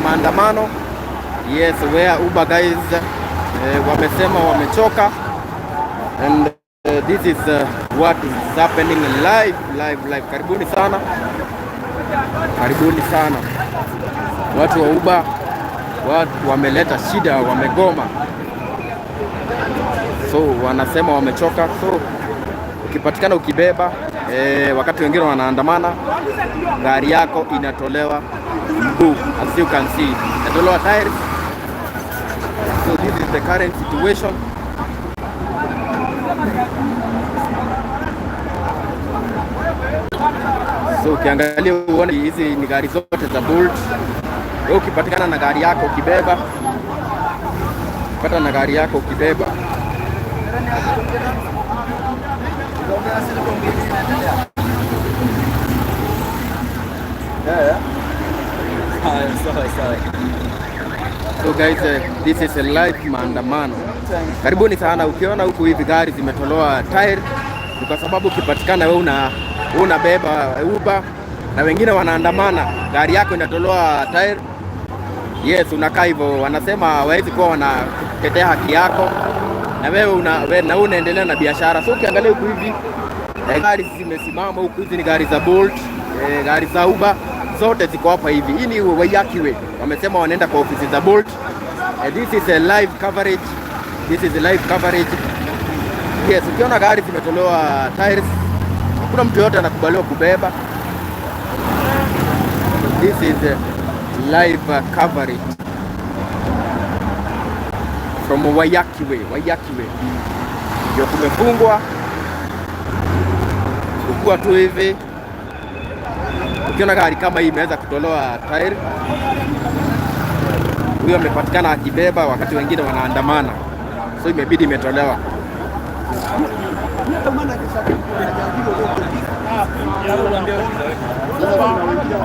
Maandamano. Yes, where Uber guys wamesema wamechoka and this is what is happening live, live, live. Karibuni sana, karibuni sana. Watu wa Uber, watu wameleta shida, wamegoma, so wanasema wamechoka. So ukipatikana ukibeba wakati wengine wanaandamana, gari yako inatolewa mguu, as you can see, inatolewa tires. So this is the current situation. So ukiangalia uone hizi ni gari zote za Bolt. Wewe ukipatikana na gari yako ukibeba, pata na gari yako ukibeba. So guys, this is a live maandamano. Karibuni sana. Ukiona huku hivi gari zimetolewa tire ni kwa sababu ukipatikana wewe unabeba Uber na wengine wanaandamana, gari yako inatolewa tire. Yes, unakaa hivyo, wanasema hawawezi kuwa wanatetea haki yako na wewe na unaendelea na biashara. So ukiangalia huku hivi gari zimesimama huku, hizi ni gari za Bolt, gari za Uber zote ziko hapa hivi. Hii ni Waiyaki Way, wamesema wanaenda kwa ofisi za Bolt. This is a live coverage. This is a live coverage. Yes, ukiona gari zimetolewa tires, hakuna mtu yote anakubaliwa kubeba. This is a live coverage from Waiyaki Way. Waiyaki Way ndio kumefungwa ukua tu hivi. Ukiona gari kama hii imeweza kutolewa tire, huyo amepatikana akibeba wakati wengine wanaandamana, so imebidi imetolewa.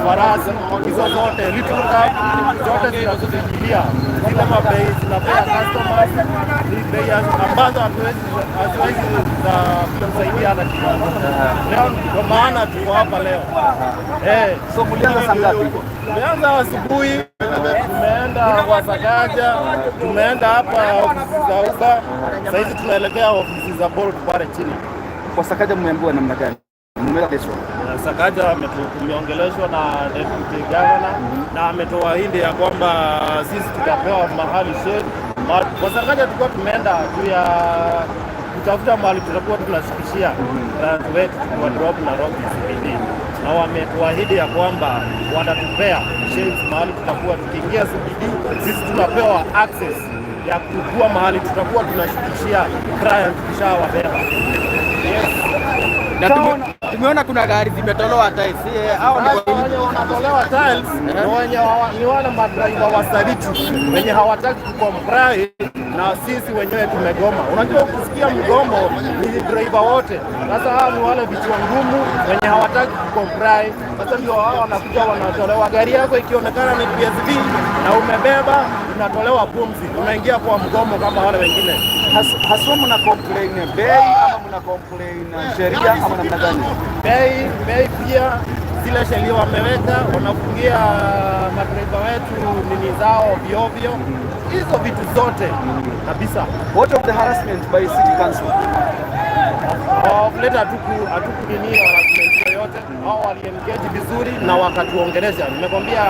Farasi hizo zote little cab zote zinatufikiria zile mabei zinapea customers ni bei ambazo haziwezi za kusaidia hata kidogo. Leo ndio maana tuko hapa leo. Eh, So mlianza saa ngapi? Tumeanza asubuhi, tumeenda kwa Sakaja, tumeenda hapa ofisi za Uber, sasa hizi tunaelekea ofisi za Bolt pale chini. Kwa Sakaja mmeambiwa namna gani? Mmeelezwa? Sakaja tumeongeleshwa na deputy governor na ametuahidi ya kwamba sisi tutapewa mahali shade. Kwa Sakaja tulikuwa tumeenda juu ya kutafuta mahali tutakuwa tunashukishia client wetu tukiwa drop Nairobi CBD, na wametuahidi ya kwamba watatupea shades mahali tutakuwa tukiingia CBD, sisi tunapewa access ya kukua mahali tutakuwa tunashukishia client tukishawabeba. Yes. Na tumeona kuna gari zimetolewa tires. Hao ni Sasa wenye wanatolewa tiles ni wale madriver wasaliti wenye hawataki kucomply na sisi wenyewe tumegoma. Unajua, ukisikia mgomo ni driver wote. Sasa hao ni wale vichwa ngumu wenye hawataki kucomply. Sasa ndio hao wanakuja wanatolewa. Gari yako ikionekana ni PSV na umebeba, unatolewa pumzi, unaingia kwa mgomo kama wale wengine. Haswa mna complain bei ama mna complain sheria ama namna gani? Bei pia zile sheria wameweka, wanafungia madereva wetu nini zao ovyo ovyo, hizo vitu zote kabisa. What of the harassment by city council? Of late hatuku nini harassment yoyote, hao waliengage vizuri na wakatuongelesha. Nimekwambia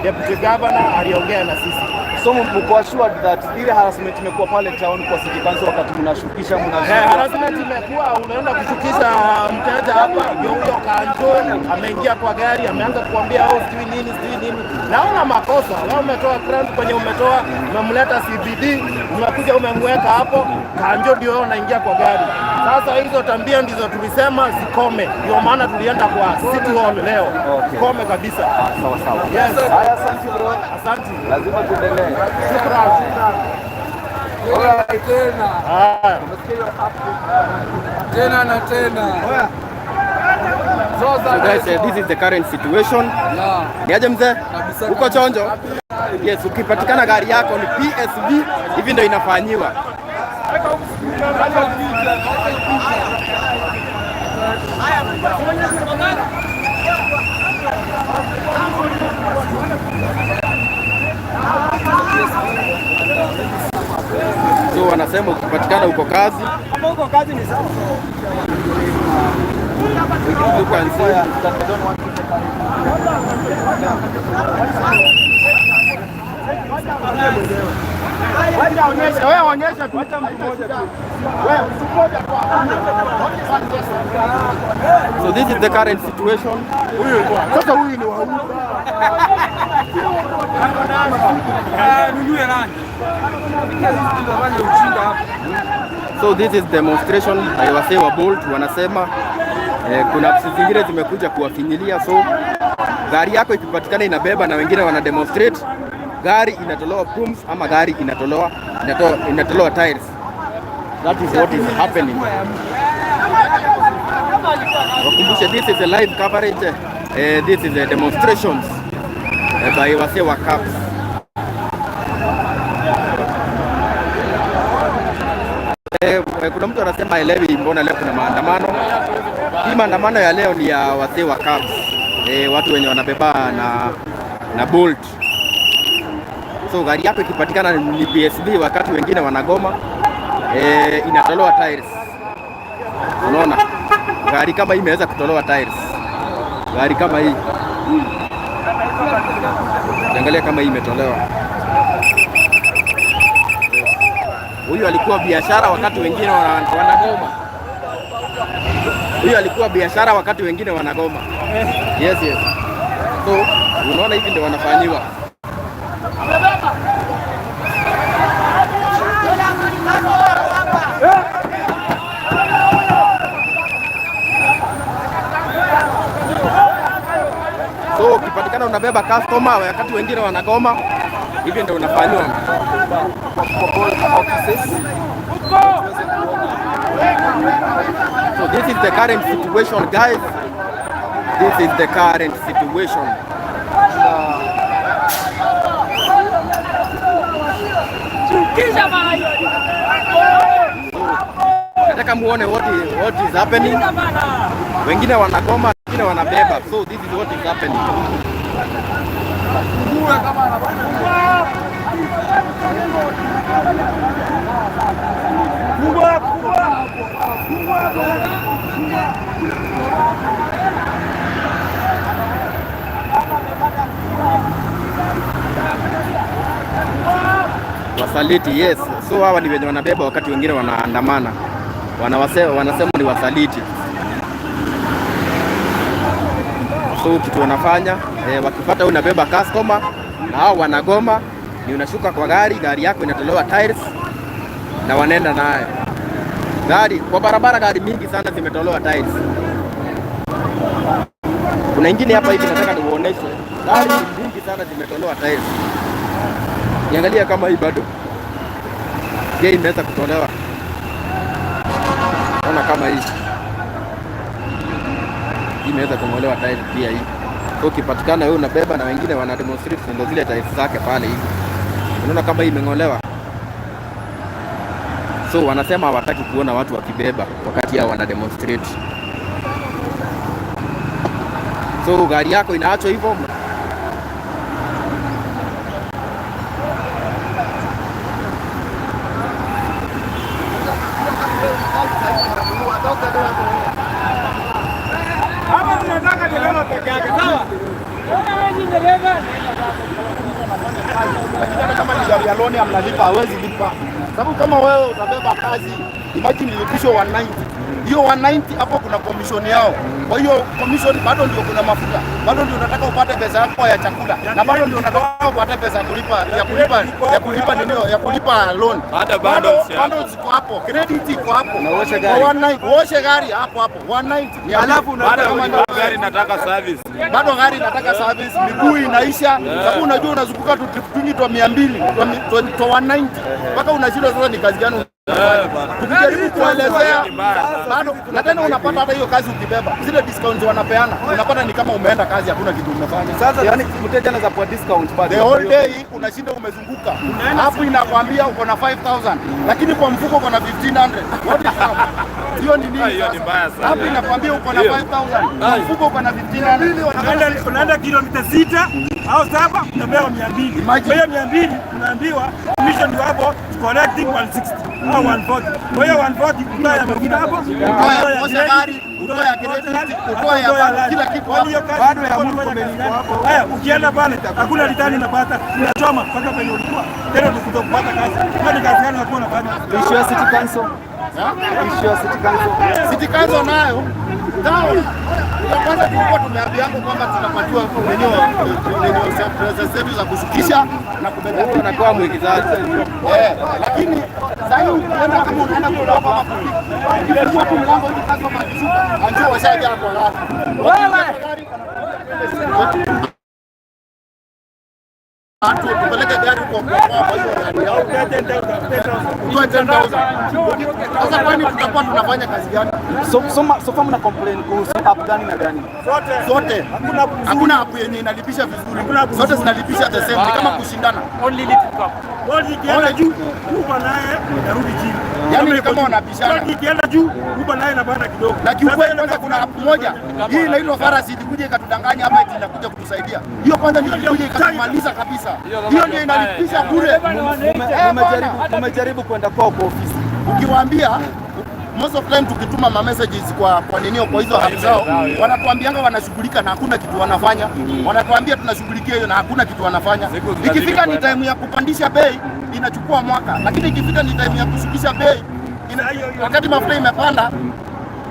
deputy governor aliongea na sisi. So mko assured that ile harassment imekuwa pale town kwa city council wakati mnashukisha mnashukisha? Harassment imekuwa, unaenda kushukisha mteja hapa, ndio huyo kanjo ameingia kwa gari ameanza kuambia, oh, sijui nini sijui nini. Naona makosa wewe umetoa grant kwenye umetoa, umemleta CBD, umekuja umemweka hapo, kanjo ndio wewe unaingia kwa gari. Sasa hizo tabia ndizo tulisema zikome, ndio maana tulienda kwa City Hall leo. Kome kabisa. Sawa sawa. Yes. Haya, asante bro. Asante. Lazima tuendelee. Shukran, shukran. Alright. Tena. Haya. Tena na tena. So guys, this is the current situation. Yeah. Ni aje mzee? Kabisa. Uko chonjo? Yes, ukipatikana gari yako ni PSV, hivi ndio inafanyiwa. So wanasema ukipatikana uko kazi, Kama uko kazi ni sawa. You can see. That they don't want people carrying. Wewe onyesha tu. Wewe mtu mmoja tu. So this is the current situation. Sasa huyu ni wa huyu. Nunue nani? Ujinga hapa. So this is demonstration by wasee wa Bolt wanasema kuna afisi zingine zimekuja kuwafinyilia, so gari yako ikipatikana inabeba na wengine wana demonstrate, gari inatolewa booms ama gari inatolewa tires. That is what is happening. Wakumbushe, this is a live coverage. This is a demonstrations by wasee wa cabs. Kuna mtu anasema elewi mbona leo kuna maandamano. Hii maandamano ya leo ni ya wasee wa cabs. Watu wenye wanabeba na Bolt. So gari yako ikipatikana ni PSV wakati wengine wanagoma, inatolewa tires. Unaona? Gari kama hii imeweza kutolewa tires. Gari kama hii. Angalia kama hii imetolewa. Huyu alikuwa biashara wakati wengine wanagoma. Huyu alikuwa biashara wakati wengine wanagoma. Yes. So unaona hivi ndio wanafanyiwa. So ukipatikana unabeba customer wakati wengine wanagoma, hivi ndio unafanyiwa. Kwa Bolt offices. So this is the current situation, guys. This is the current situation. Chukisha bana hiyo. Nataka muone what is happening. Bana. Wengine wanagoma, wengine wanabeba. So this is what is happening. Wasaliti, yes. So hawa ni wenye wanabeba wakati wengine wanaandamana. Wanasema ni wasaliti. So kitu wanafanya wakipata unabeba customer na hao wanagoma, ni unashuka kwa gari, gari yako inatolewa tires na wanaenda nayo. Gari kwa barabara, gari mingi sana zimetolewa tiles. Kuna ingine hapa hivi nataka niuoneshe, gari mingi sana zimetolewa tiles. Niangalia kama hii bado je, imeweza kutolewa. Ona kama hii hii imeweza kung'olewa tiles pia hii. So ukipatikana wewe unabeba na wengine wana demonstrate, ndio zile tiles zake pale hivi. Unaona kama hii imeng'olewa. So wanasema hawataki kuona watu wakibeba wakati hao wana demonstrate. So gari yako inaachwa hivyo. Hapa tunataka dereva peke yake, sawa? Wewe ni dereva. Lakini hata kama ni gari ya loan mnalipa, hawezi lipa. Sababu kama wewe utabeba kazi, imagine ilipishwe 190. Hiyo 190 hapo kuna commission yao. Kwa hiyo commission bado ndio kuna mafuta. Bado ndio unataka upate pesa yako ya chakula. Na bado ndio unataka upate pesa ya kulipa nini, ya kulipa loan. Hata Bado bundles ya bado ziko hapo. Credit iko hapo. Na uoshe Kwa gari. 190 uoshe gari hapo hapo 190. Ni Alafu Bado kama gari nataka service. Bado gari inataka service, miguu inaisha, sababu unajua unazunguka tu trip twingi twa 200 twa 190 mpaka unashindwa sasa ni kazi gani unafanya. Tukijaribu kuelezea bado, na tena unapata hata hiyo kazi ukibeba zile discounts wanapeana, unapata ni kama umeenda kazi, hakuna kitu umefanya. Sasa yani mteja anaweza kuwa discount bado. The whole day unashinda umezunguka, hapo inakwambia uko na 5000 lakini kwa mfuko uko na 1500. What is that? Hiyo ni nini? Hiyo ni Sasa mbaya sana. hapo inakwambia uko na 5000, kwa mfuko uko na 1500. Unaenda kilomita 6. Au 7 unapewa 200. Kwa hiyo 200 unaambiwa commission ndio hapo collecting 160 au 140. Kwa hiyo 140 utoe ya mafuta hapo, Utoe ya kuosha gari, utoe ya credit, utoe ya kila kitu hapo. Bado ya Murkomen iko hapo. Haya, ukienda pale hakuna return unapata, unachoma mpaka penye ulikuwa. Tena kutokupata kazi. Hiyo ni kazi gani unakuwa unafanya? Issue ya city council. Issue ya city council. City Council nayo town ya kwanza tulikuwa tumeambia hapo kwamba tunapatiwa nini pesa zetu za kushukisha na kubeba. Anakuwa mwigizaji. Eh, lakini sasa hivi ukienda kama unaenda kutoka ama kupika, ukifungua tu mlango hivi customer akishuka, anjua washajaa kwa gari. Wewe tupeleke gari kwa kwa hiyo gari yao. Utoe 10,000. Sasa kwani tutakuwa tunafanya kazi gani? So far mna complain kuhusu app gani na gani? Zote. Hakuna app yenye inalipisha vizuri. Zote zinalipisha the same, ni kama kushindana. Bolt ikienda juu, Uber naye inarudi chini. Yaani ni kama wanabishana. Bolt ikienda juu, Uber naye inapanda kidogo. Na kiukweli kwanza kuna app moja hii inaitwa Farasi ilikuja ikatudanganya hapa eti inakuja kutusaidia. Hiyo kwanza ndio ilikuja ikatumaliza kabisa. Hiyo ndio inalipisha bure. Mmejaribu kwenda kwao kwa ofisi? Ukiwaambia most of time tukituma ma messages kwa ninio kwa hizo app zao, wanatuambianga wanashughulika na hakuna kitu wanafanya. Wanatuambia tunashughulikia hiyo na hakuna kitu wanafanya. Ikifika ni time ya kupandisha bei inachukua mwaka, lakini ikifika ni time ya kushukisha bei wakati mafuta imepanda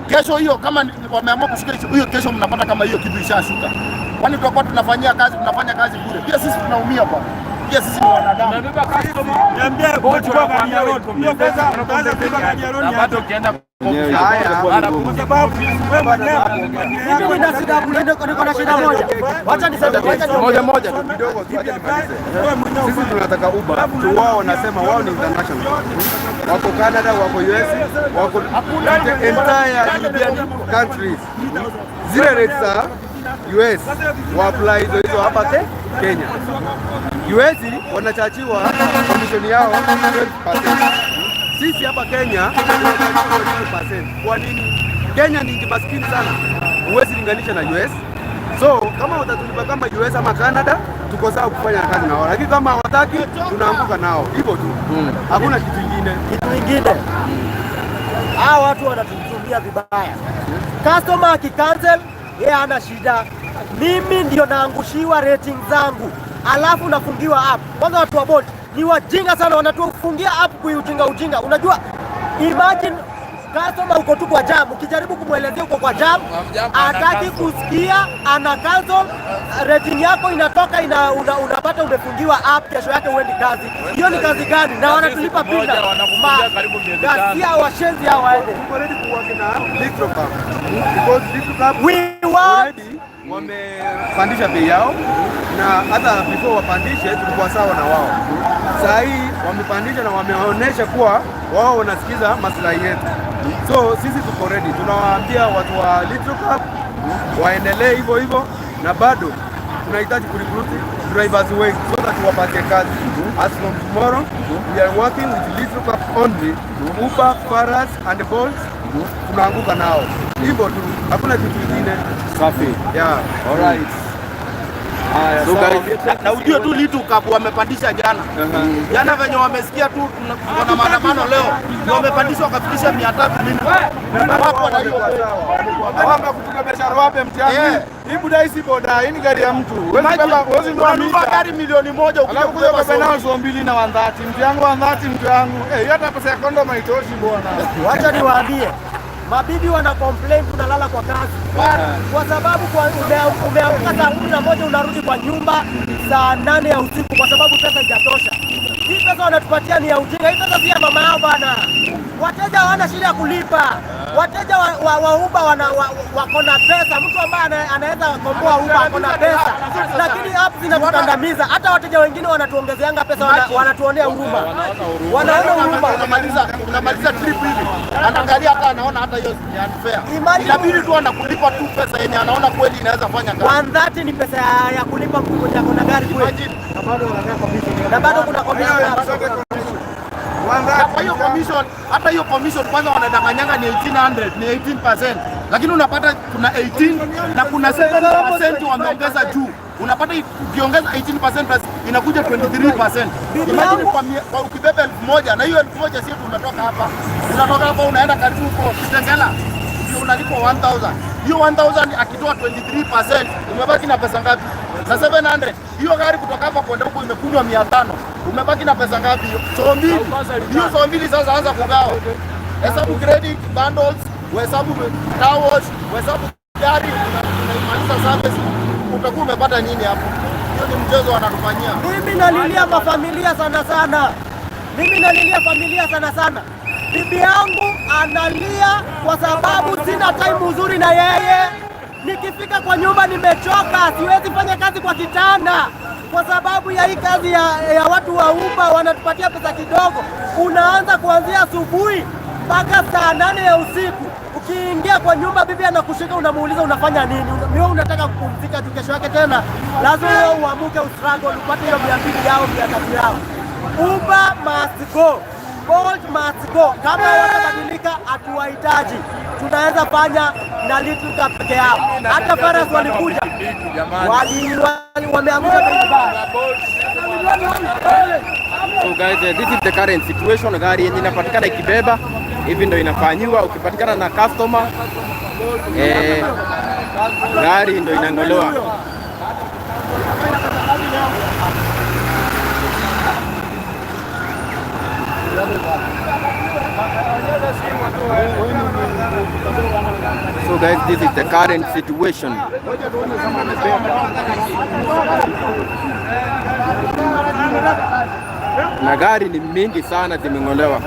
kesho hiyo, kama wameamua kushukisha hiyo kesho, mnapata kama hiyo kitu ishashuka. Kwani tutakuwa tunafanyia kazi, tunafanya kazi bure? Pia sisi tunaumia bwana, pia sisi ni wanadamu. Niambie, kuchukua gari ya road. Hiyo pesa utaanza kulipa gari ya road ni aje? Kwa sababu wewe mwenyewe Mimi niko na shida moja. Wacha niseme, wacha niongee. Moja moja tu kidogo tu, acha nimalize. Sisi tunataka Uber tu, wao wanasema wao ni international. Wako Canada, wako US, wako the entire European countries. Zile rates za US wa apply hizo hizo hapa Kenya. US wanachachiwa commission yao 12%. Sisi hapa Kenya tunachachiwa 12%. Kwa nini? Kenya ni nchi maskini sana, huwezi linganisha na US. So kama watatulipa kama US ama Canada, tuko sawa kufanya kazi na wao, lakini kama hawataki tunaanguka nao hivyo tu, hakuna kitu ingine. Kitu ingine, hawa watu wanatutumia vibaya. Customer akicancel, yeye hana shida. Mimi ndio naangushiwa rating zangu, alafu nafungiwa app. Kwanza watu wa Bolt ni wajinga sana, wanatufungia app kuiujinga ujinga. Unajua, imagine customer uko tu kwa jam, ukijaribu kumwelezea uko kwa jam, hataki kusikia, ana cancel rating yako inatoka unapata umefungiwa app, kesho yake uendi kazi. Hiyo ni kazi gani? Na wanatulipa pina gasia, washenzi hao waende. Tuko ready kuwork na Little Cab because Little Cab We want already wamepandisha bei yao, na hata before wapandishe tulikuwa sawa na wao. Saa hii wamepandisha na wameonyesha kuwa wao wanasikiza maslahi yetu, so sisi tuko ready. Tunawaambia watu wa Little Cab waendelee hivyo hivyo, na bado tunahitaji kurecruit drivers wengi so that tuwapatie kazi. As from tomorrow we are working with Little Cab only, Uber, Faras and Bolt tunaanguka nao hivyo tu, hakuna kitu kingine. Safi. Yeah. Alright. Haya, So sawa. guys, Na ujue tu Little Cab wamepandisha jana jana, venye wamesikia tu tuko na maandamano leo, ndio wamepandisha wakafikisha 300 mimi hawapo na hiyo. Hawapa kupiga biashara wape mtihani. Eh. Hii buda hii si boda, hii ni gari ya mtu. Huwezi beba, huwezi nunua Unanunua mita. gari 1,000,000 ukija Alafu kuja kubeba kubeba soko. nao 20,000 na 130. Mtu yangu 130, mtu yangu. Eh, hiyo hata pesa ya kondom haitoshi bwana. Wacha niwaambie, mabibi wana complain tunalala kwa kazi kwa sababu kwa umeamka saa 11 unarudi kwa nyumba saa 8 ya usiku kwa sababu pesa haijatosha. Hii pesa wanatupatia ni ya ujinga. Hii pesa si ya mama yao bana. Wateja hawana shida ya kulipa. Wateja wa Uber wako na pesa. Mtu ambaye anaweza komboa Uber ako na pesa, lakini app zinatukandamiza. Hata wateja wengine wanatuongezeanga pesa, wanatuonea huruma, wanaona huruma. Unamaliza trip hivi, anaangalia hata anaona hata hiyo ni unfair. Inabidi tu anakulipa tu pesa yenye anaona kweli inaweza fanya kazi. 130 ni pesa ya kulipa mtu mwenye ako na gari kweli, na bado kuna commission hapo. Na kwa hiyo commission, hata hiyo commission kwanza wanadanganyanga ni 1800, ni 18%, lakini unapata kuna 18 na kuna 7% wameongeza juu. Unapata ukiongeza 18% plus inakuja 23%. Imagine kwa ukibeba 1000, na hiyo 1000 sio tumetoka hapa. Unatoka hapa unaenda karibu huko Kitengela, ndio unalipwa 1000. Hiyo 1000 akitoa 23%, umebaki na pesa ngapi? Na 700. Hiyo gari kutoka hapa kwenda huko imekunywa 500. Umebaki na pesa ngapi hiyo? So mbili. Hiyo so mbili sasa anza kugawa. Hesabu credit, bundles, uhesabu car wash, uhesabu gari unaimaliza service, utakuwa umepata nini hapo? Hiyo ni mchezo wanatufanyia. Mimi nalilia mafamilia sana sana, mimi nalilia familia sana sana. Bibi yangu analia kwa sababu sina time nzuri na yeye. Nikifika kwa nyumba nimechoka, siwezi fanya kazi kwa kitanda kwa sababu ya hii kazi ya watu wa Uber wanatupatia pesa kidogo. Unaanza kuanzia asubuhi mpaka saa 8 ya usiku. Ukiingia kwa nyumba, bibi anakushika, unamuuliza unafanya nini? Wewe unataka kupumzika tu, kesho yake tena lazima wewe uamuke ustruggle upate hiyo 200 yao 300 yao. Uber must go. Bolt must go. Kama watabadilika, hatuwahitaji. Tunaweza fanya na little car peke yao. Hata Faras walikuja wameangusha bei vibaya. So guys, this is the current situation. Gari yenye inapatikana ikibeba hivi ndo inafanyiwa. Ukipatikana na customer, gari ndo inang'olewa. So guys, this is the current situation. Na gari ni mingi sana zimeng'olewa.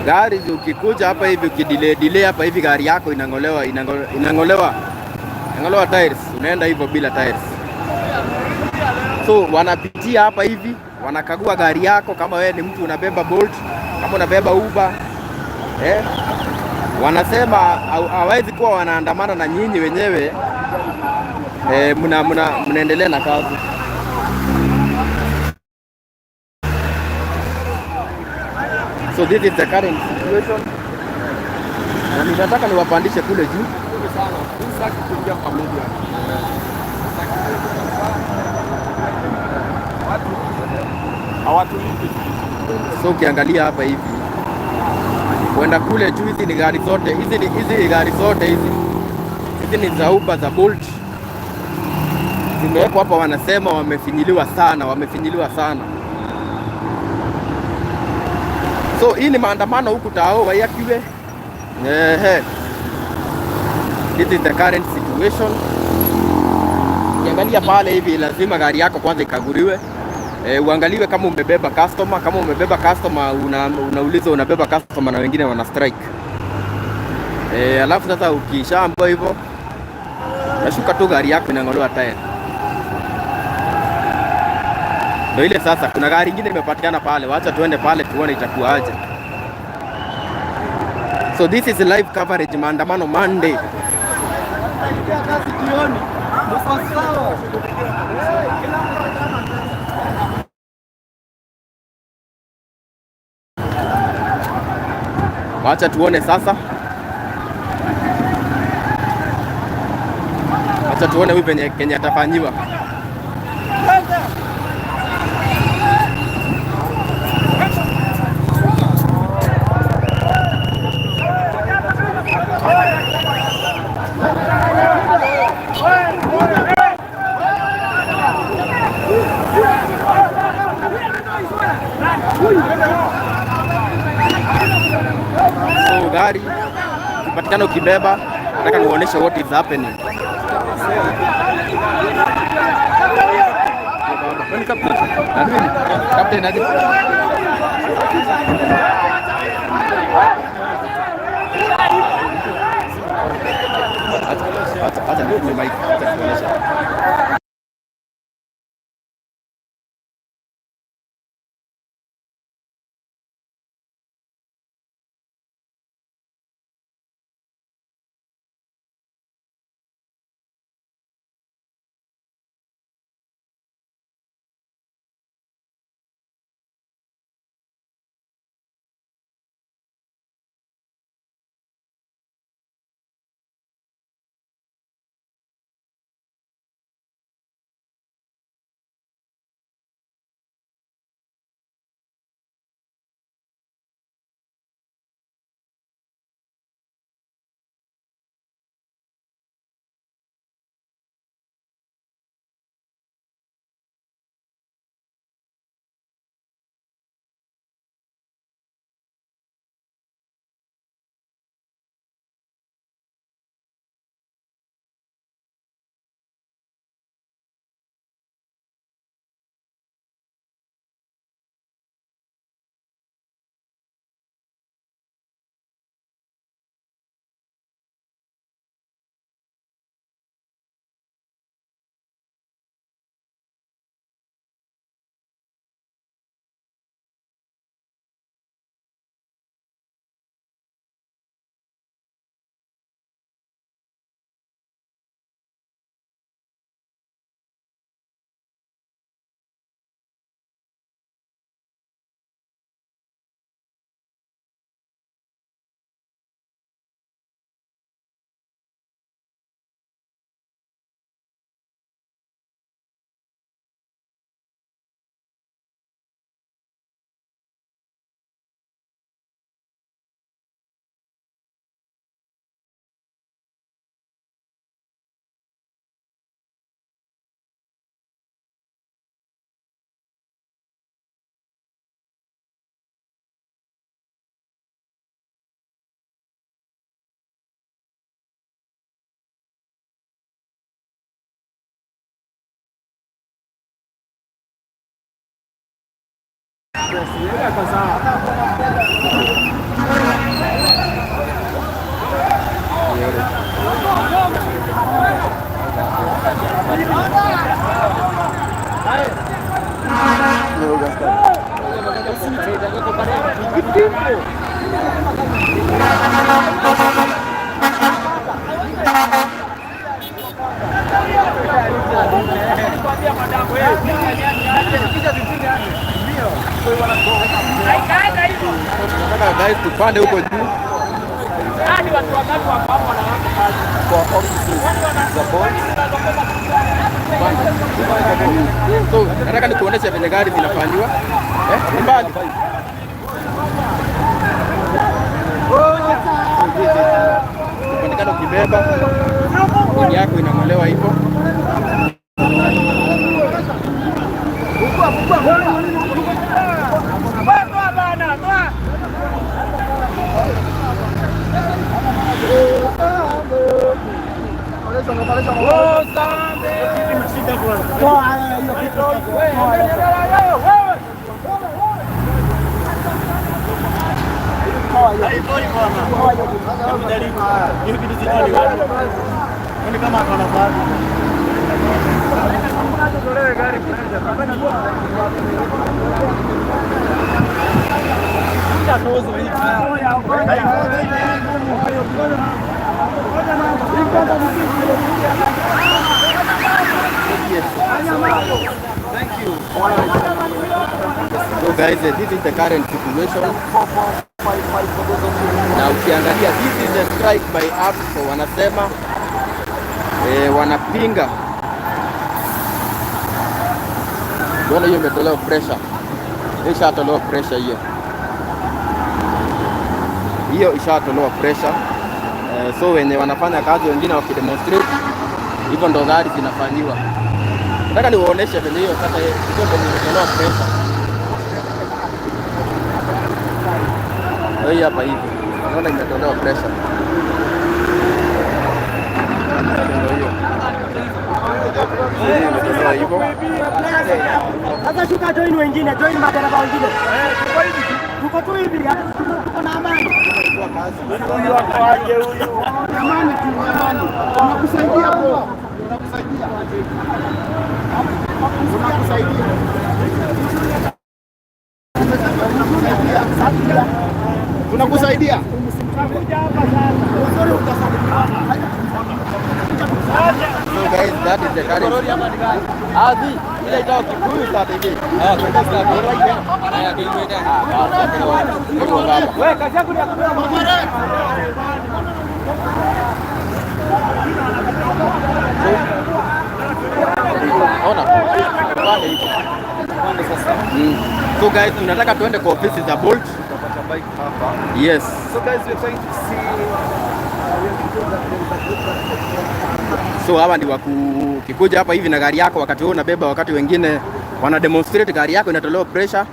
Gari ukikuja hapa hivi ukidelay delay hapa hivi gari yako inang'olewa, inang'olewa, inang'olewa tires, unaenda hivyo bila tires. So wanapitia hapa hivi, wanakagua gari yako kama wewe ni mtu unabeba Bolt, kama unabeba Uber. Wanasema hawezi kuwa wanaandamana na nyinyi wenyewe, mnaendelea na kazi. So this is the current situation. Na ninataka niwapandishe kule juu. Sitaki kuingia kwa media. Watu hawatulipi. So ukiangalia hapa hivi kwenda kule juu, hizi ni gari zote, hizi ni gari zote hizi. Hizi ni za Uber, za Bolt. Zimewekwa hapa, wanasema wamefinyiliwa sana, wamefinyiliwa sana. So hii ni maandamano huku Tao Wayakiwe. Ehe. This is the current situation. Ukiangalia pale hivi lazima gari yako kwanza ikaguliwe. Uangaliwe kama umebeba customer, kama umebeba customer unauliza unabeba customer na wengine wana strike. Alafu sasa ukishaambiwa hivyo nashuka tu gari yako inang'olewa tire. Ndio ile sasa kuna gari nyingine imepatikana pale, wacha tuende pale tuone itakuwa aje. So this is live coverage maandamano Monday. Kazi jioni. Mko sawa? Wacha tuone sasa. Wacha tuone huyu penye Kenya atafanyiwa. So gari ukipatikana ukibeba, nataka niuoneshe what is happening. Captain aje? Acha, acha, acha nikupe mic, acha nikuoneshe. Nataka guys tupande huko juu. Kwa offices za Bolt. So nataka nikuoneshe vile gari zinafanywa. Eh, ni mbali. Ukipatikana ukibeba gari yako inang'olewa hivyo. So guys, this is the current situation. Na ukiangalia, this is a strike by APSCO, wanasema wanapinga. Mbona hiyo imetolewa pressure? Ishatolewa pressure hiyo. Hiyo ishatolewa pressure. So wenye wanafanya kazi, wengine wakidemonstrate, hivyo ndo gari zinafanyiwa. Nataka niwaoneshe venye hiyo sasa hiyo ndio imetolewa pressure. Hii hapa hivi. Unaona imetolewa pressure. Ndio hiyo. Hiyo imetolewa hivyo. Sasa shuka, join wengine, join madereva wengine. Tuko tu hivi, tuko na amani. Huyu ako aje huyu? Amani tu, amani. Tunakusaidia bro. Tunakusaidia. Tunakusaidia. Tunakusaidia. So guys, that is the current. Adi, ile itao Kikuyu start hivi. Ah, kwenda start. Haya, Kikuyu. Wewe kazi yako ni ya kubeba. Ona. Pande hivyo. So guys, tunataka tuende kwa ofisi za Bolt. Tutapata bike hapa. Yes. So guys, we're trying to see we have been told that there is a group that So hawa ni ukikuja hapa hivi na gari yako, wakati wewe unabeba, wakati wengine wana demonstrate, gari yako inatolewa pressure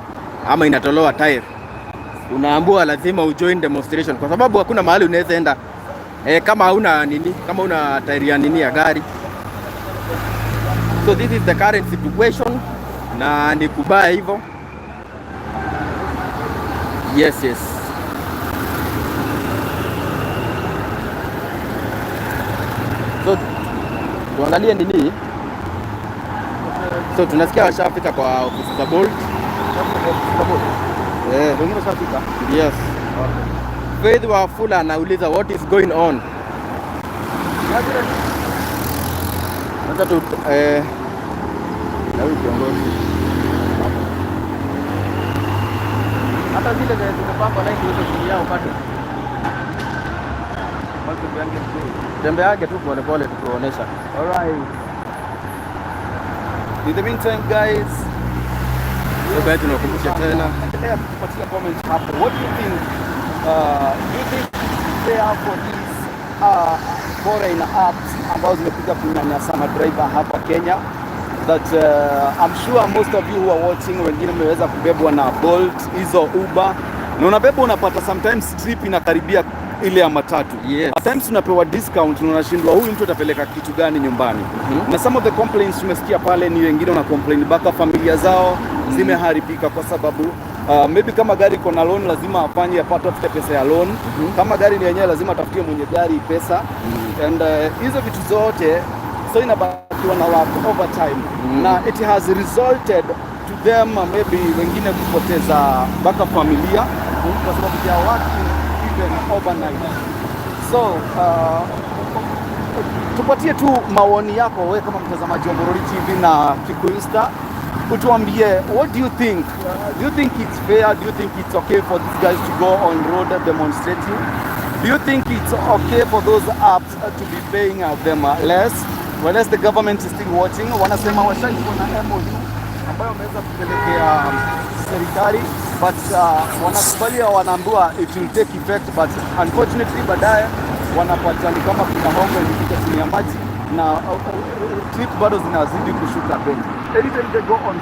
ama inatolewa tire, unaambiwa lazima ujoin demonstration kwa sababu hakuna mahali unaweza enda kama hauna nini, kama una tire ya nini ya gari. So this is the current situation na ni kubaya hivyo. Yes. So tuangalie nini. So tunasikia washafika kwa ofisi za Bolt. Wengine washafika. Yes. Faith Wafula anauliza, "What is going on?" Sasa tu na huyu kiongozi. Hata zile zenye zimepakwa rangi hizo chini yao bado. Tembeage tu pole pole tukuonesha. All right. In the meantime, guys, So guys, tunakumbusha tena. Endelea kutupatia comment hapo. What do you think? Do you think it's fair for these foreign apps ambazo zimekuja kunyanyasa madriver hapa Kenya? That I'm sure most of you who are watching, wengine mmeweza kubebwa na Bolt, hizo Uber, na unabebwa unapata sometimes trip inakaribia ile ya matatu. At times unapewa discount na unashindwa huyu mtu atapeleka kitu gani nyumbani. Na some of the complaints tumesikia pale ni wengine wana complain mpaka familia zao zimeharibika kwa sababu Maybe kama gari iko na loan lazima afanye apate atafute pesa ya loan. Kama gari ni yenyewe lazima atafutie mwenye gari pesa. And hizo vitu zote, so inabakiwa na work overtime na it has resulted to them maybe wengine kupoteza mpaka familia kwa sababu they are working even overnight. So tupatie tu maoni yako wewe kama mtazamaji wa Morori TV na Kikuyu Star, utuambie, what do you think? Do you think it's fair? Do you think it's okay for these guys to go on road demonstrating? Do you think it's okay for those apps to be paying them less? Whereas the government is still watching. Wanasema washaikuwa na MOU ambayo wameweza kupelekea serikali, but wanakubalia, wanaambiwa it will take effect, but unfortunately baadaye wanapata ni kama kuna hongo ilipita chini ya maji na trip bado zinazidi kushuka bei. Anytime they go on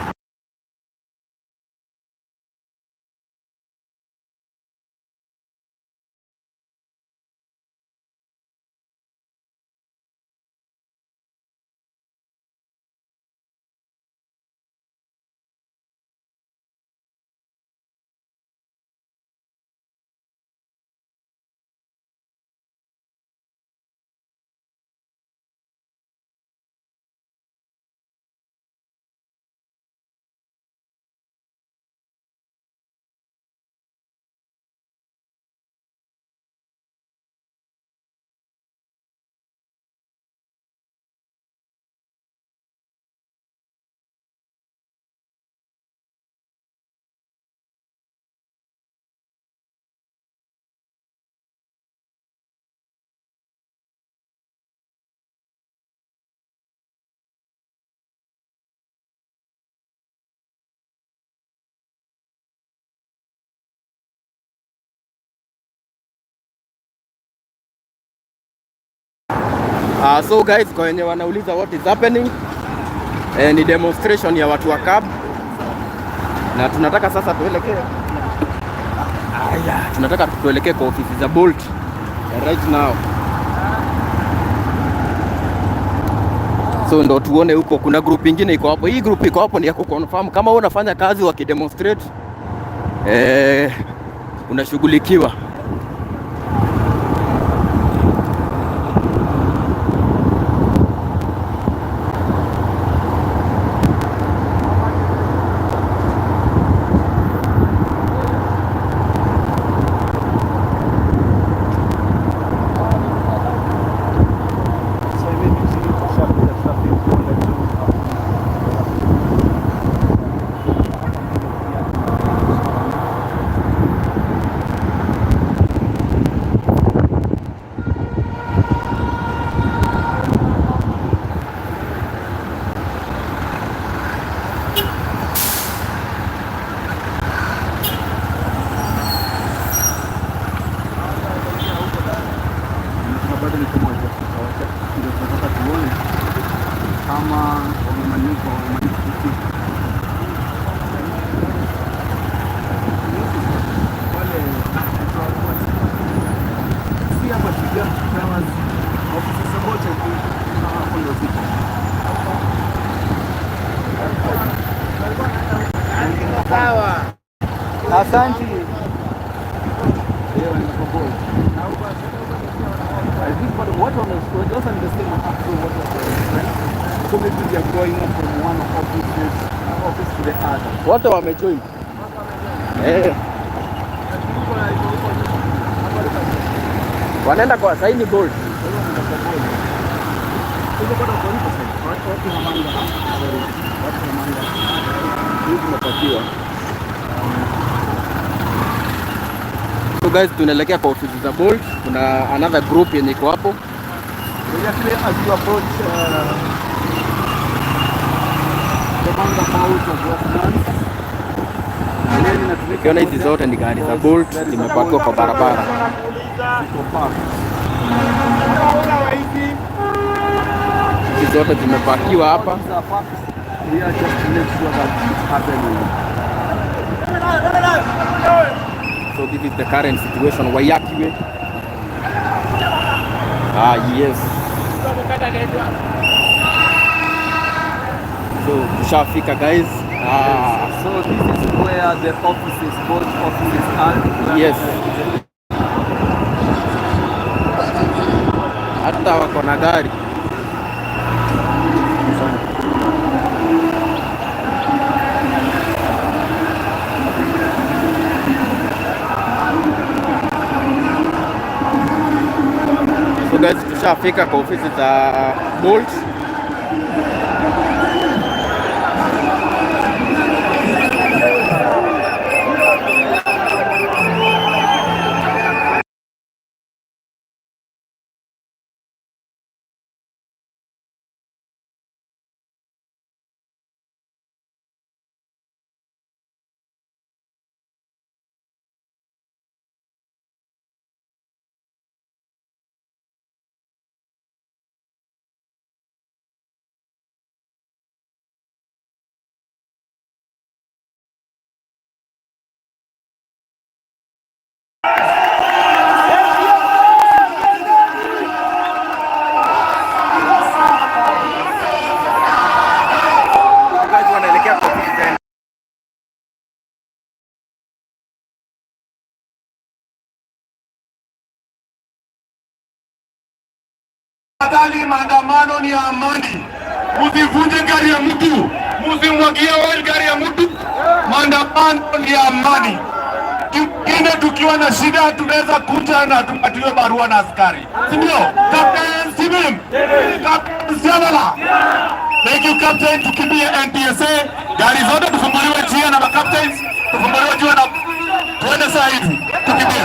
So guys, kwa wenye wanauliza what is happening, ni demonstration ya watu wa cab na tunataka sasa tuelekee, aya, tunataka tuelekee kwa ofisi za Bolt right now, so ndo tuone huko kuna group ingine iko hapo. Hii group iko hapo ni ya kuconfirm kama wewe unafanya kazi wakidemonstrate, unashughulikiwa. So maybe tushapita traffic kule juu. Bado ni kama hawajafika, wacha ndio tunataka tuone kama wamemaliza kufika. Wale si hapa Shujaa Towers, ofisi za Bolt, I think hapo ndio ziko. Sawa. Asante. Yeah, wanaenda kwa Bolt. I think, but what on the those are the same actual what was right? So maybe they are going from one office to the other. Wote wamejoin. Wanaenda kwa saini Bolt. Huko bado kwa Riverside. Watu Hamanga. Sorry. Watu Hamanga. Hii tumepakiwa. So guys, tunaelekea kwa ofisi za Bolt. Kuna another group yenye iko hapo. Actually, as you approach the roundabout of Westlands, lane inatumika Ukiona hizi moja, zote ni gari za Bolt zimepakiwa kwa barabara. Ziko parked. Hizi zote zimepakiwa hapa. These are parked here just to make sure that it's happening. So this is the current situation Waiyaki Way. Ah, yes. So tushafika, guys. Ah, So this is where the offices, both offices are. Yes. Hata wako na gari. So guys, tushafika kwa ofisi za Bolt. Guys, wanaelekea kwa ofisi za Tafadhali, maandamano ni ya amani. Msivunje gari ya mtu, msimwagie oil gari ya mtu. Maandamano ni ya amani. Kingine tukiwa na shida tunaweza kuja na tupatiwe barua na askari, si ndio? Captain Simim, Captain Sialala. Thank you captain. Tukimbie NTSA, gari zote tufunguliwe njia na makaptains, tufunguliwe njia na tuende saa hizi, tukimbie.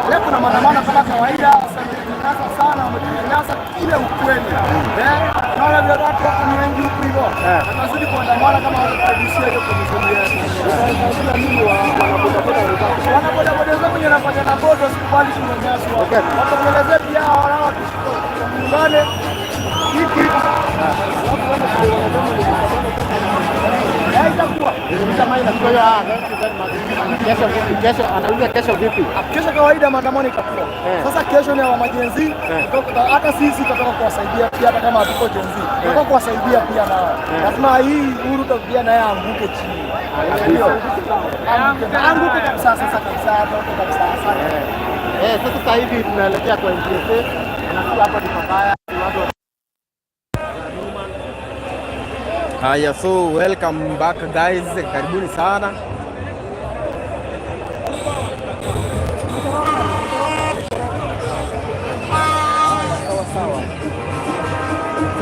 Leo kuna maandamano kama kawaida, wametunyanyasa sana, wametunyanyasa ile ukweli. Naona vile watu wako ni wengi huku hivyo. Watazidi kuandamana kama wataruhusiwa hiyo commission yetu. Wanabodaboda zetu wenye wanafanya na boda wasikubali kunyanyaswa. Watakuelezea pia hao tuungane hiki itakuwa Kesho anauliza kesho vipi? Kesho kawaida maandamano itakuwa. Sasa kesho ni wa Gen Z, hata sisi tutatoka kuwasaidia pia, hata kama hatuko Gen Z, tutatoka kuwasaidia pia nao. Lazima hii Uhuru pia naye aanguke chini. Ndio. Aanguke kabisa sasa kabisa, atoke kabisa sasa. Sasa hivi tunaelekea kwa NTSA na hapa ni pabaya. Watu Haya, so welcome back guys, karibuni sana.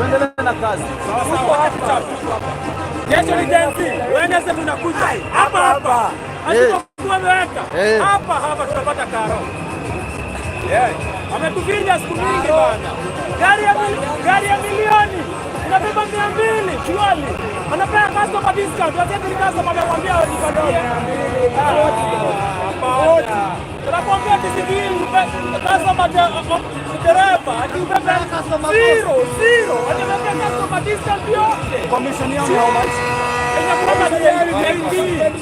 Tuendelee na kazi. Kesho ni Gen Z. Wednesday tunakuja hapa hapa. Hatutokuwa ameweka hapa hapa tutapata karo. Yeah. Ametufinya siku mingi bana. Gari ya milioni inabeba 200 fuel. Anapea customer discount. Wacha customer amemwambia wanipatie. Hapana. Tunakuambia TCD customer dereva ati ubebe zero zero. Anamwambia customer discount yote. Commission yao ni how much? Inafaa 18.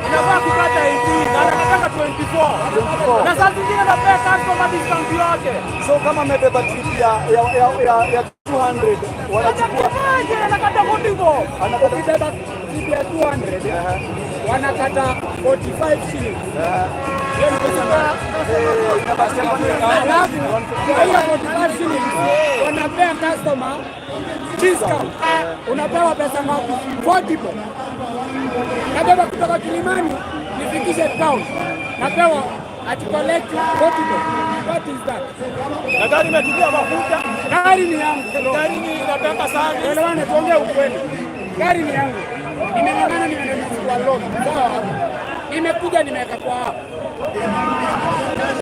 Inafaa kupata 18 na anataka 24. Na saa zingine anapea customer discount yote. So kama amebeba trip ya 200 wanachukua Anakataje? Anakata 44. Anakata Ukibeba trip ya 200 wanakata 45 shillings. Hiyo ni pesa ngapi? Alafu kwa hiyo 45 shillings wanapea customer discount. Unapewa pesa ngapi? 40 bob. Nabeba kutoka Kilimani nifikishe town, napewa ati collect 40 bob. What is that? Na gari imetumia mafuta. Gari ni yangu. Gari ni inabeba service. Elewane, tuongee ukweli. Gari ni yangu, nimeng'ang'ana, nimechukua loan, sawa. Nimekuja nimeweka kwa hapo,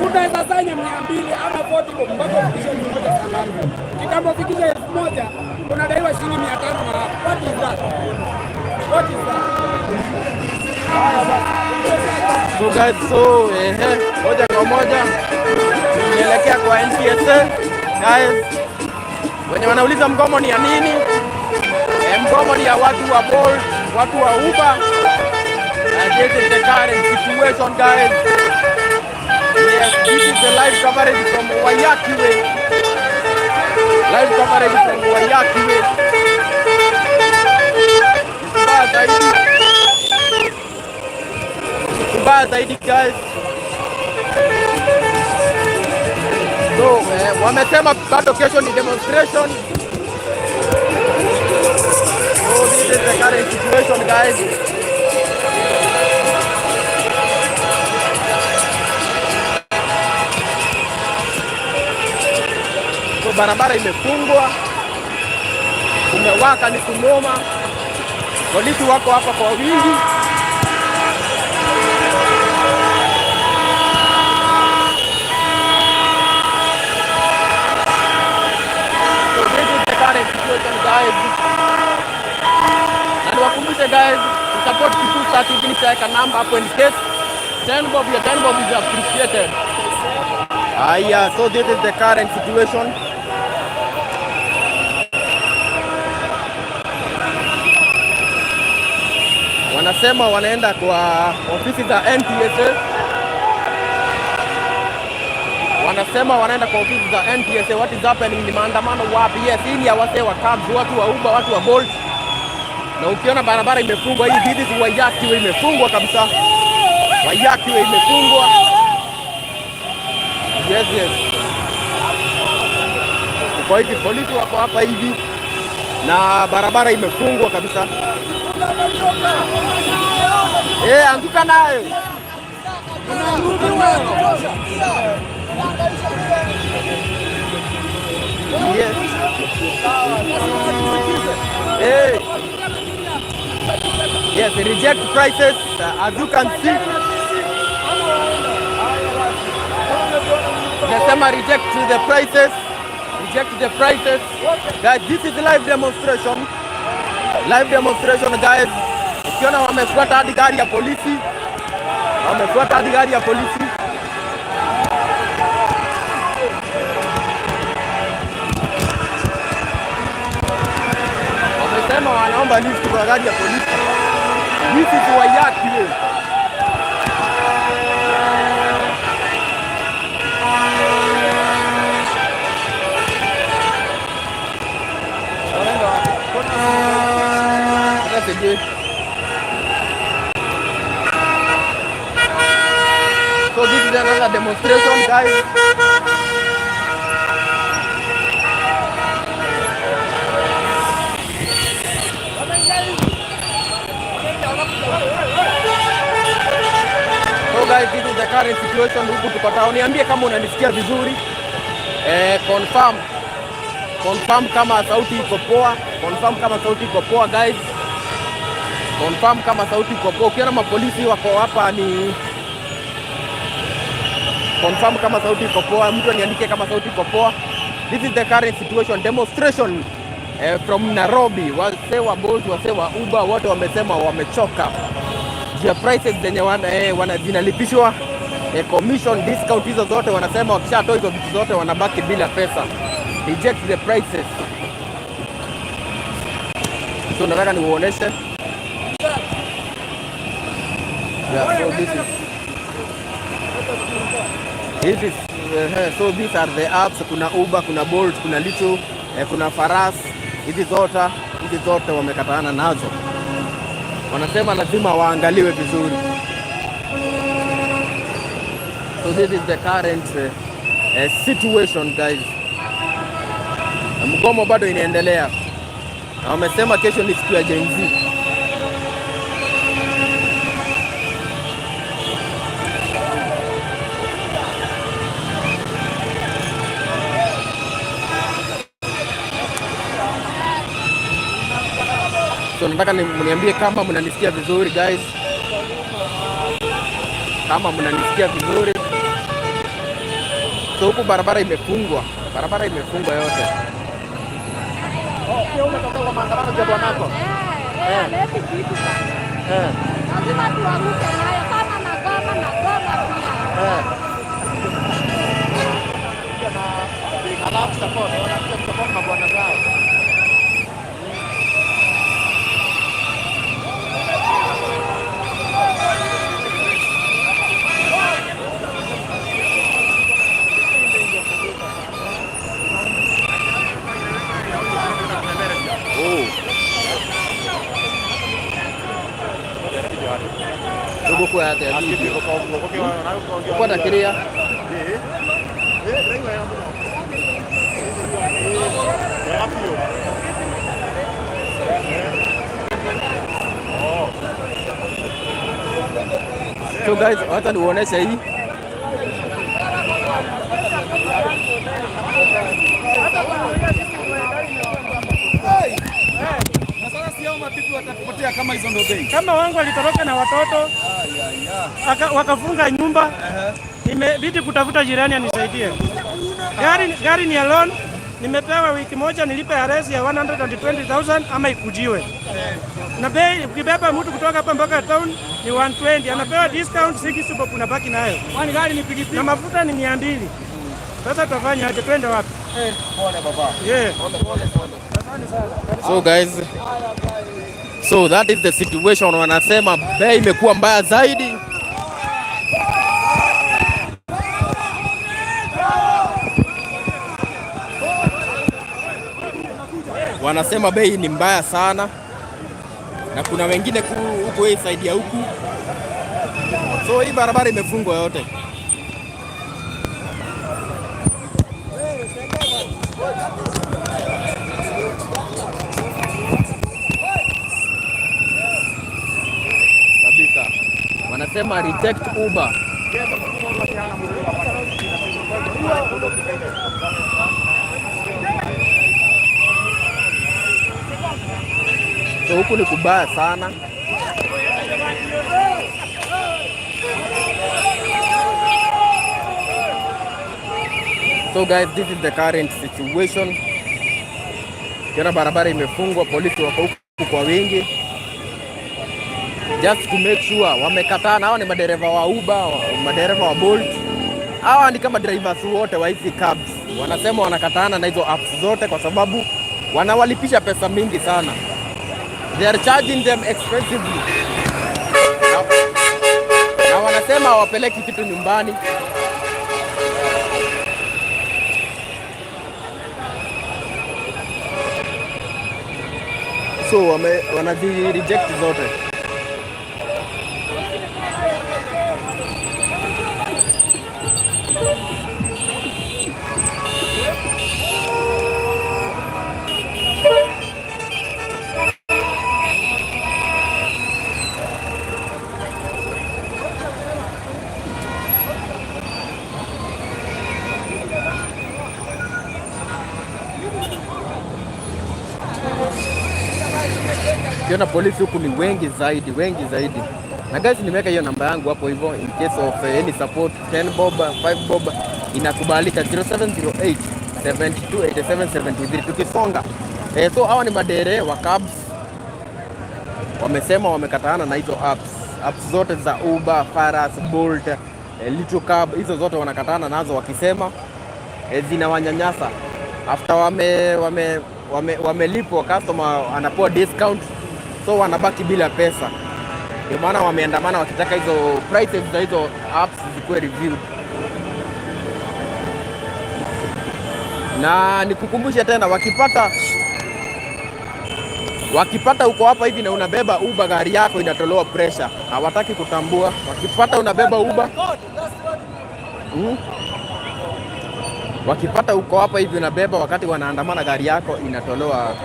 unaweza sanya 200 ama 40 bob mpaka ufikishe 1000 salama. Kitambo ufikishe 1000 unadaiwa shilingi 500 na hapo. What is that? What is that? So guys, so ehe, moja kwa moja tunaelekea kwa NTSA. Guys, wenye wanauliza mgomo ni ya nini? Mgomo ni ya watu wa Bolt, watu wa Uber. And this is the current situation, guys. Yes, this is the live coverage from Waiyaki Way. Live coverage from Waiyaki Way. Mbaya zaidi. Mbaya zaidi, guys. So, wamesema bado kesho ni demonstration. So this is the current situation, guys. So barabara imefungwa, kumewaka ni kunoma, polisi wako hapa kwa wingi. So this is the current situation, guys. Na niwakumbushe, guys, to support Kikusa TV, nitaweka namba hapo in case 10 bob ya 10 bob is appreciated. Aya, so this is the current situation. Wanasema wanaenda kwa ofisi za NTSA. Wanasema wanaenda kwa ofisi za NTSA. What is happening? Ni maandamano wapi? Yes, hii ni ya wasee wa cabs, watu wa Uber, watu wa Bolt. Na ukiona barabara imefungwa hii, this is Waiyaki Way imefungwa kabisa. Waiyaki Way imefungwa. Yes. Kwa hivi polisi wako hapa hivi na barabara imefungwa kabisa. Anguka nayo. Yes. Hey. Yes, reject prices, as you can see. Nasema reject the prices. Reject the prices. Guys, this is live demonstration. Live demonstration, guys. Ukiona wamefuata hadi gari ya polisi. Wamefuata hadi gari ya polisi. Wamesema wanaomba lift kwa gari ya polisi. This is Waiyaki Way. Sasa sijui. So this is another demonstration, guys. So guys, this is the current situation huku tuko town. Niambie kama unanisikia vizuri. Confirm. Confirm kama sauti iko poa, confirm kama sauti iko poa, guys. Confirm kama sauti iko poa. Ukiona mapolisi wako hapa ni confirm kama sauti iko poa. Mtu aniandike kama sauti iko poa. This is the current situation demonstration from Nairobi. Wasee wa Bolt, wasee wa Uber wote wamesema wamechoka juu ya prices zenye wana zinalipishwa, commission, discount, hizo zote wanasema wakishatoa hizo vitu zote wanabaki bila pesa. Reject the prices. So nataka niuoneshe. Yeah, so this is so these are the apps. Kuna Uber, kuna Bolt, kuna Little, kuna Faras. Hizi zote wamekataana nazo, wanasema lazima waangaliwe vizuri. So this is the current situation, guys. Na mgomo bado inaendelea na wamesema kesho ni siku ya Gen Z. So nataka mniambie kama mnanisikia vizuri, guys, kama mnanisikia vizuri. So huku barabara imefungwa, barabara imefungwa yote. Aleti kitu bana. Lazima tuanguke nayo kama nagoma nagoma pia. Alafu support, wanakuja kusupport mabwana zao. Oh. Tũgũkuoya atĩa video? Ũkwenda kĩrĩa? So guys, wacha niuoneshe hii. Na sasa si hao mapipi watapotea kama hizo ndio bei. Kama wangu walitoroka na watoto wakafunga nyumba, nimebidi kutafuta jirani anisaidie. Gari ni ya loan, nimepewa wiki moja nilipe arrears ya 120,000 ama ikujiwe. Na bei ukibeba mtu kutoka hapa mpaka town ni 120, anapewa discount 60 bob unabaki nayo. Kwani gari ni pikipiki? Na mafuta ni 200. Sasa tutafanya aje? Twende wapi? Pole baba. Yeah. So guys, so that is the situation. Wanasema bei imekuwa mbaya zaidi. Wanasema bei ni mbaya sana, na kuna wengine huku hii side ya huku. So hii barabara imefungwa yote. Kabisa. Wanasema reject Uber. So huku ni kubaya sana. So guys, this is the current situation. Tena barabara imefungwa, polisi wako huku kwa wingi just to make sure wamekataa. Na hawa ni madereva wa Uber, madereva wa Bolt, hawa ni kama drivers wote wa hizi cabs. Wanasema wanakataana na hizo apps zote kwa sababu wanawalipisha pesa mingi sana. They are charging them expensively. Na wanasema hawapeleki kitu nyumbani. So wanazi reject zote. Ukiona polisi huku ni wengi zaidi, wengi zaidi. Na guys, nimeweka hiyo namba yangu hapo hivyo in case of any support, 10 bob, 5 bob inakubalika, 0708 72 87 73. Tukisonga, so hawa ni madere wa cabs, wamesema wamekataana na hizo apps zote za Uber, Faras, Bolt, Little Cab, hizo zote wanakatana nazo wakisema zinawanyanyasa. After wamelipwa customer anapewa discount, so wanabaki bila pesa. Ndio maana wameandamana wakitaka hizo prices za hizo apps zikuwe reviewed. Na nikukumbushe tena, wakipata uko hapa hivi na unabeba Uber, gari yako inatolewa pressure. Hawataki kutambua. Wakipata unabeba Uber, Wakipata uko hapa hivi unabeba, wakati wanaandamana, gari yako inatolewa.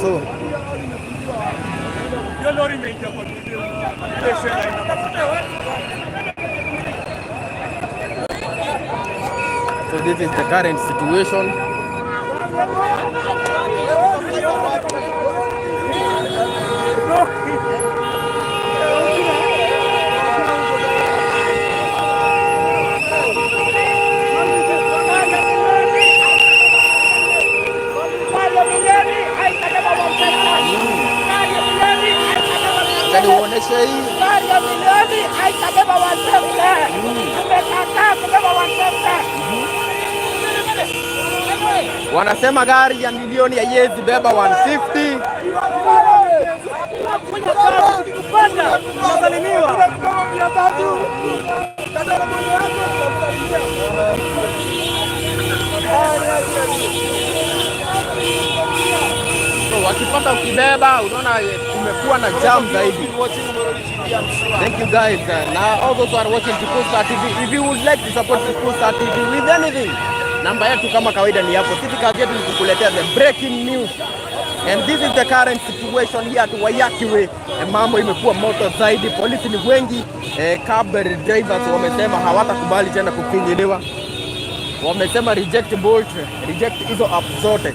So Hiyo lori imeingia kwa So this is the current situation. Acha niuoneshe hii. Gari ya milioni haitabeba 150. Tumekataa kubeba 150. Wanasema gari ya milioni haiwezi beba 150. Tunasalimiwa. So wakipata ukibeba, unaona kumekuwa na jam zaidi. Thank you guys. Now all those who are watching Tukusa TV, if you would like to support Tukusa TV with anything, namba yetu kama kawaida ni hapo. Sisi kazi yetu ni kukuletea the breaking news. And this is the current situation here at Waiyaki Way. Mambo imekuwa moto zaidi, polisi ni wengi. Cab drivers wamesema hawatakubali tena kufinyiliwa. Wamesema reject Bolt, reject hizo app zote,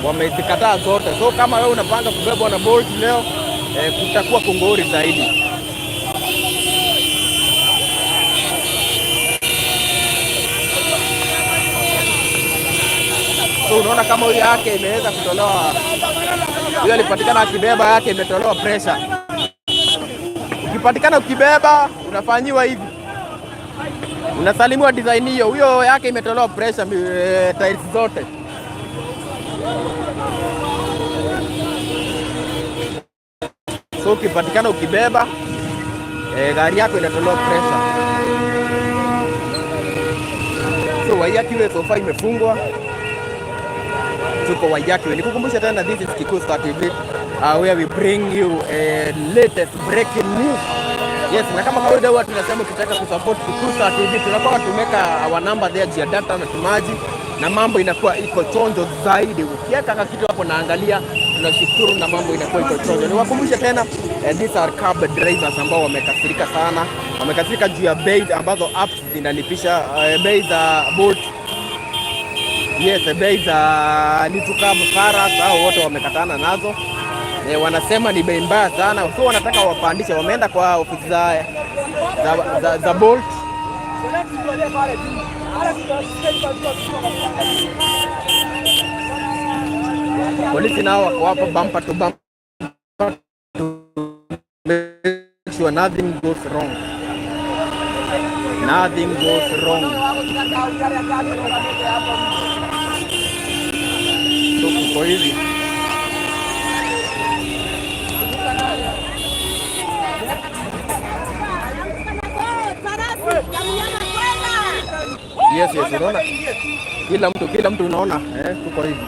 wamezikataa zote. So kama wewe unapanga kubebwa na Bolt leo, kutakuwa kungori zaidi. So unaona kama huyu yake imeweza kutolewa, huyo alipatikana akibeba yake imetolewa pressure. Ukipatikana ukibeba unafanyiwa hivi, unasalimiwa design hiyo. Huyo yake imetolewa pressure, tiles zote. So ukipatikana ukibeba, gari yako inatolewa pressure. So Waiyaki Way so far imefungwa. Tuko Waiyaki Way. Nikukumbusha tena, this is Kikuyu Star TV, where we bring you latest breaking news. Yes, na kama kawaida huwa tunasema ukitaka kusupport Kikuyu Star TV tunakuwa tumeweka our number there jia data na tumaji na mambo inakuwa iko chonjo zaidi. Ukiweka kitu hapo naangalia, tunashukuru na mambo inakuwa iko chonjo. Niwakumbushe tena, these are cab drivers ambao wamekasirika sana. Wamekasirika juu ya bei ambazo apps zinalipisha, bei za Bolt. Yes, bei za Little Cab, Faras, hao wote wamekatana nazo. Wanasema ni bei mbaya sana. So wanataka wapandishe, wameenda kwa ofisi za Bolt. Polisi nao wako hapo bumper to bumper to make sure nothing goes wrong. Nothing goes wrong. So kuko hivi. Yes, unaona? Kila mtu unaona, kuko hivi.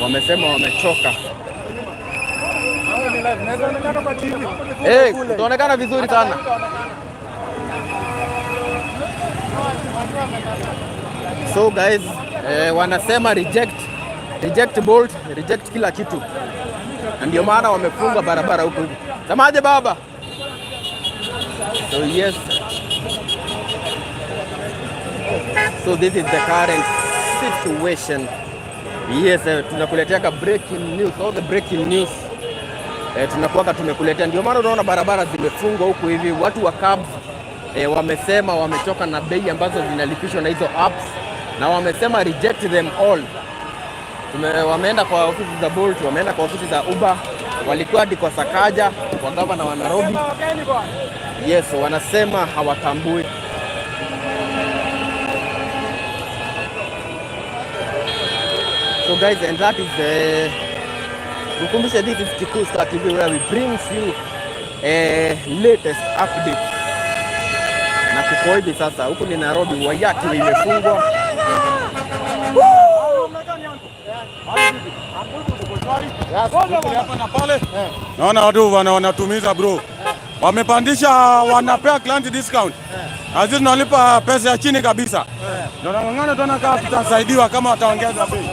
Wamesema wamechoka. Utaonekana vizuri sana. So guys, wanasema reject Bolt, reject kila kitu. Na ndio maana wamefunga barabara huko hivi. Semaje baba? So yes, so this is the current situation. Yes, tunakuletea breaking news, all the breaking news tunakuwaka tumekuletea. Ndio maana unaona barabara zimefungwa huku hivi, watu wa cabs wamesema wamechoka na bei ambazo zinalipishwa na hizo apps na wamesema reject them all. Wameenda kwa ofisi za Bolt, wameenda kwa ofisi za Uber, walikuwa hadi kwa Sakaja, kwa gavana wa Nairobi. Yes, wanasema hawatambui. So guys, and that is the kukumbusha, this is Kikuyu Star TV where we brings you latest updates. Na kuko hivi sasa, huku ni Nairobi, Waiyaki imefungwa. Hapa na pale naona watu wanatumiza bro, wamepandisha, wanapea client discount na sisi tunalipa pesa ya chini kabisa. Ndio nang'ang'ana tuona kama tutasaidiwa kama wataongeza bei.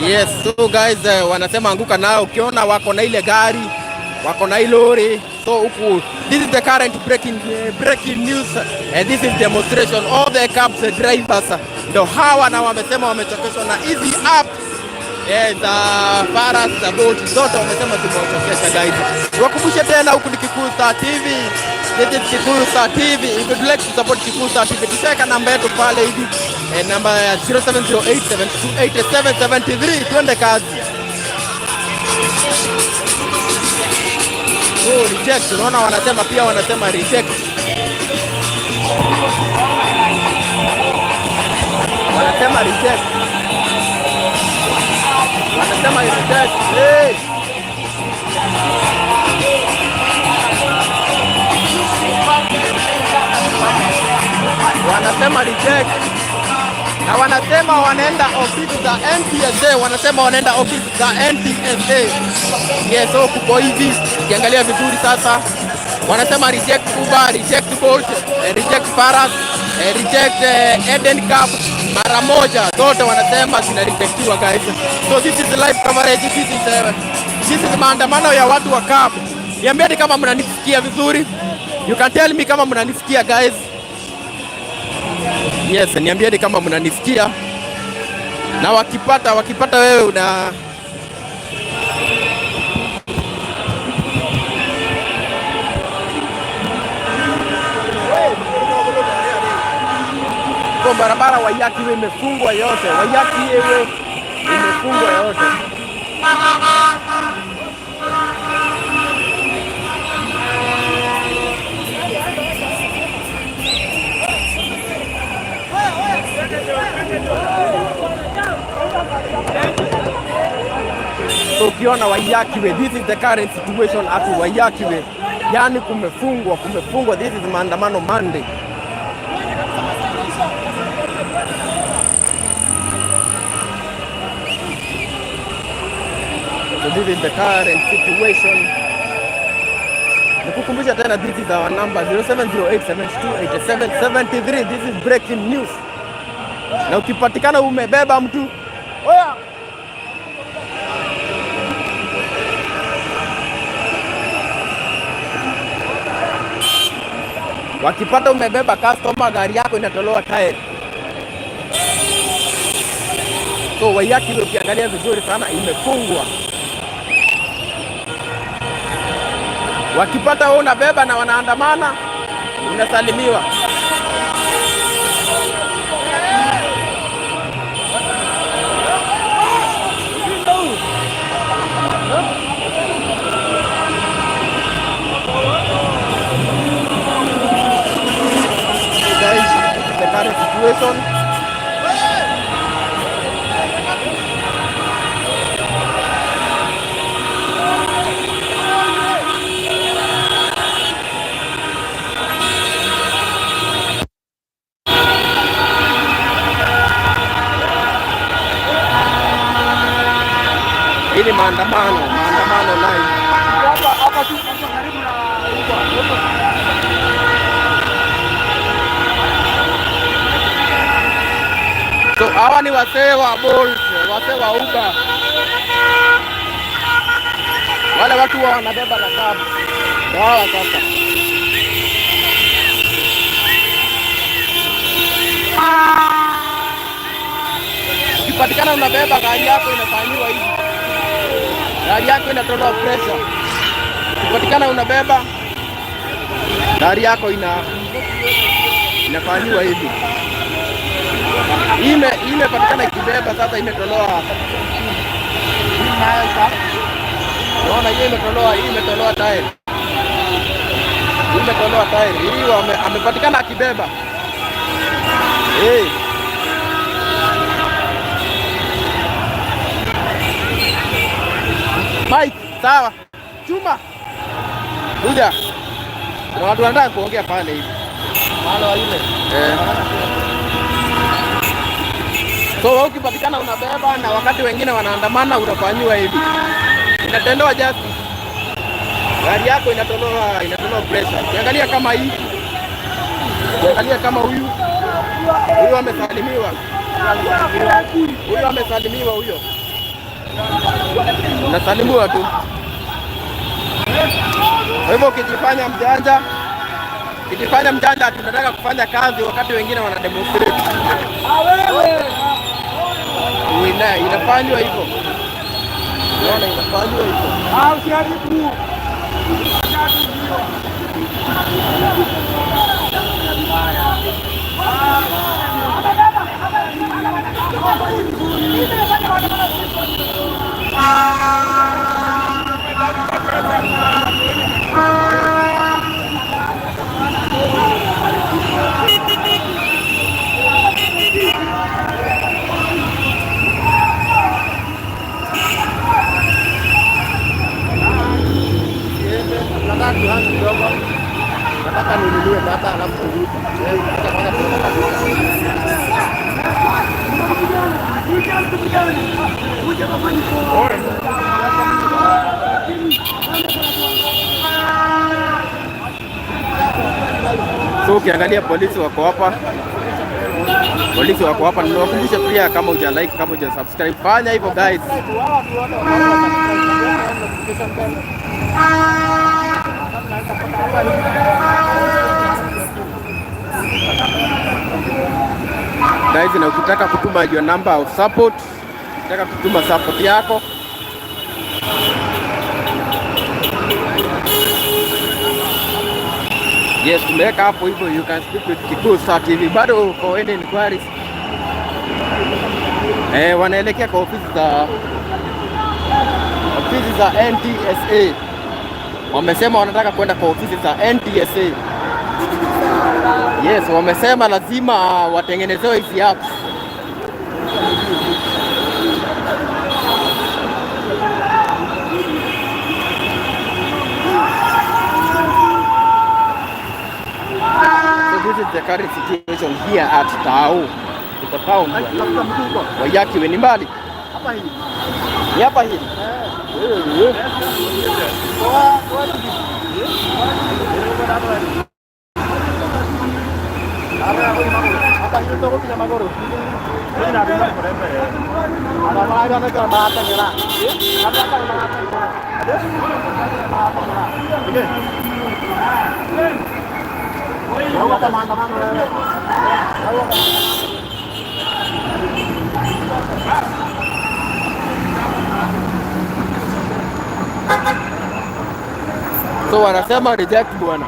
Yes, so guys, wanasema anguka nao. Ukiona wako na ile gari, wako na ile lori. So huku this is the current breaking news and this is demonstration. All the cabs drivers ndo hawa, na wamesema wamechokeshwa na hizi apps za Faras, za Bolt, zote wamesema zimewachokesha guys. Wakumbushe tena huku ni Kikuyu Star TV. This is Kikuyu Star TV. If you'd like to support Kikuyu Star TV, tushaweka namba yetu pale hivi, namba ya 0708728773. Twende kazi. Oh, reject. Unaona wanasema pia, wanasema reject. Wanasema reject. Wanasema reject. Hey. Wanasema reject. Na wanasema wanaenda ofisi za NTSA, wanasema wanaenda ofisi za NTSA. Yes, so kuko hivi, ukiangalia vizuri sasa, wanasema reject Uber, reject Bolt, reject Faras, reject Eden Cab mara moja, zote wanasema zinarejectiwa guys. So this is live coverage, this is maandamano ya watu wa cab. Niambieni kama mnanisikia vizuri. You can tell me kama mnanisikia, guys. Yes, niambieni kama mnanisikia. Na wakipata wewe una kwa barabara Waiyaki iwe imefungwa yote, Waiyaki iwe imefungwa yote. So ukiona Waiyaki Way, this is the current situation at Waiyaki Way. Yani kumefungwa, kumefungwa. This is maandamano Monday. So this is the current situation. Nikukumbusha tena, this is our number 0708728773. This is breaking news. Na ukipatikana umebeba mtu, oya. Wakipata umebeba customer, gari yako inatolewa tairi. So Waiyaki ukiangalia vizuri sana imefungwa. Wakipata wewe unabeba na wanaandamana, unasalimiwa. So guys, the current situation. Hii ni maandamano, maandamano live. Hapa tu hapa karibu na huko. So hawa ni wasee wa Bolt, wasee wa Uber. Wale watu wa wanabeba na cab. Sawa sasa. Ukipatikana unabeba gari yako inafanyiwa hivi, gari yako inatolewa pressure. Ukipatikana unabeba gari yako inafanyiwa hivi. Imepatikana ikibeba sasa, imetolewa. Naona hiyo imetolewa, hii imetolewa tairi, hii imetolewa tairi. Hii amepatikana akibeba. Hey. Mike, sawa. Chuma. Kuja. Kuna watu wanataka kuongea pale hivi. Wale wa ile. Eh. So wewe ukipatikana unabeba na wakati wengine wanaandamana utafanyiwa hivi. Inatendewa justice. Gari yako inatolewa pressure. Ukiangalia kama hii. Ukiangalia kama huyu. Huyu amesalimiwa. Huyu amesalimiwa huyo. Unasalimiwa tu. Kwa hivyo ukijifanya mjanja tunataka kufanya kazi wakati wengine wana demonstrate. Inafanywa hivyo. Unaona inafanywa hivyo. Usiharibu. Nataka tuanze kidogo. Nataka ninunue data alafu turudi. Acha kwanza tuende kwa duka. So ukiangalia polisi wako hapa, polisi wako hapa. Niwakumbusha pia, kama huja like, kama huja subscribe, fanya hivyo guys. Guys, na ukitaka kutuma your number of support, ukitaka kutuma support yako. Yes, tumeweka hapo hivyo, you can speak with Kikuyu Star TV. Bado for any inquiries. Wanaelekea kwa ofisi za NTSA. Wamesema wanataka kwenda kwa ofisi za NTSA. Yes, wamesema lazima watengenezewe hizi apps. So this is the current situation here at Tao. Tuko town bwana. Waiyaki ni mbali. Hapa hii. Ni hapa hili. Eh. Hapa hii ndio kwa magoro. So wanasema reject bwana.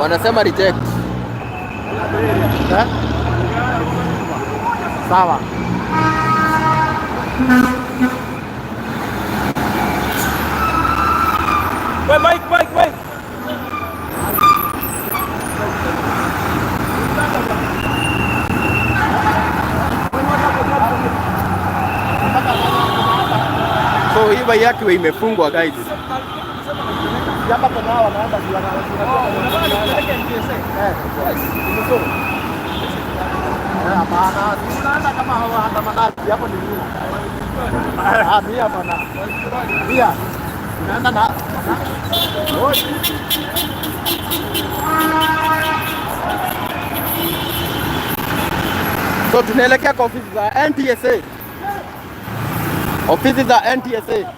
Wanasema reject. Eh? Sawa. Wait, Mike, Mike, Mike. So hii Waiyaki imefungwa guys. Hapa kuna hawa wanaenda hapana, unaenda kama hawaandamanaji hapo ni mia. Ah, 100 bwana. 100. Unaenda na Oi. So tunaelekea kwa ofisi za NTSA. Ofisi za NTSA.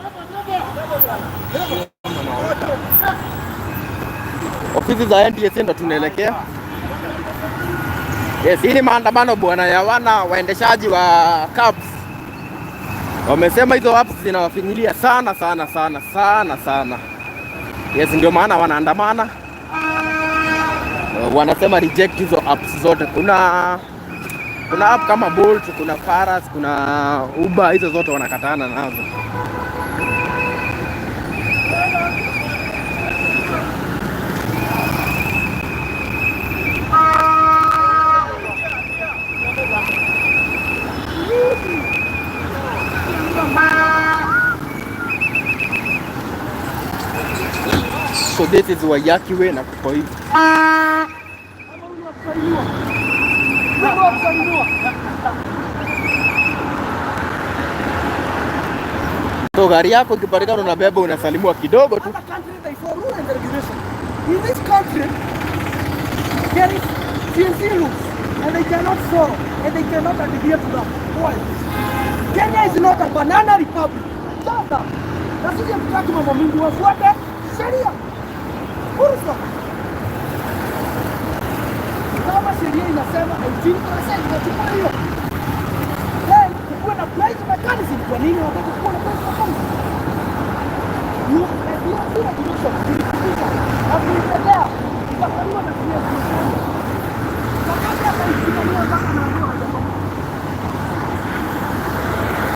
Ofisi za NTSA ndo tunaelekea. Yes, hii ni maandamano bwana ya wana waendeshaji wa cabs. Wamesema hizo apps zinawafinyilia sana sana sana sana sana. Yes, ndio maana wanaandamana. Wanasema reject hizo apps zote. Kuna app kama Bolt, kuna Faras, kuna Uber, hizo zote wanakatana nazo. So this is Waiyaki Way na kuko hivi. So gari yako ikipatikana unabeba unasalimiwa kidogo tu. Other country they follow rule and regulation. In this country, there is CNC rules and they cannot follow and they cannot adhere to that. Why? Kenya is not a banana republic. Sasa na sisi hatutaki mambo mingi, wafuate sheria. Full stop. Kama sheria inasema 18%, tunachukua hiyo. Then kukuwe na price mechanism. Kwa nini wataki kuwa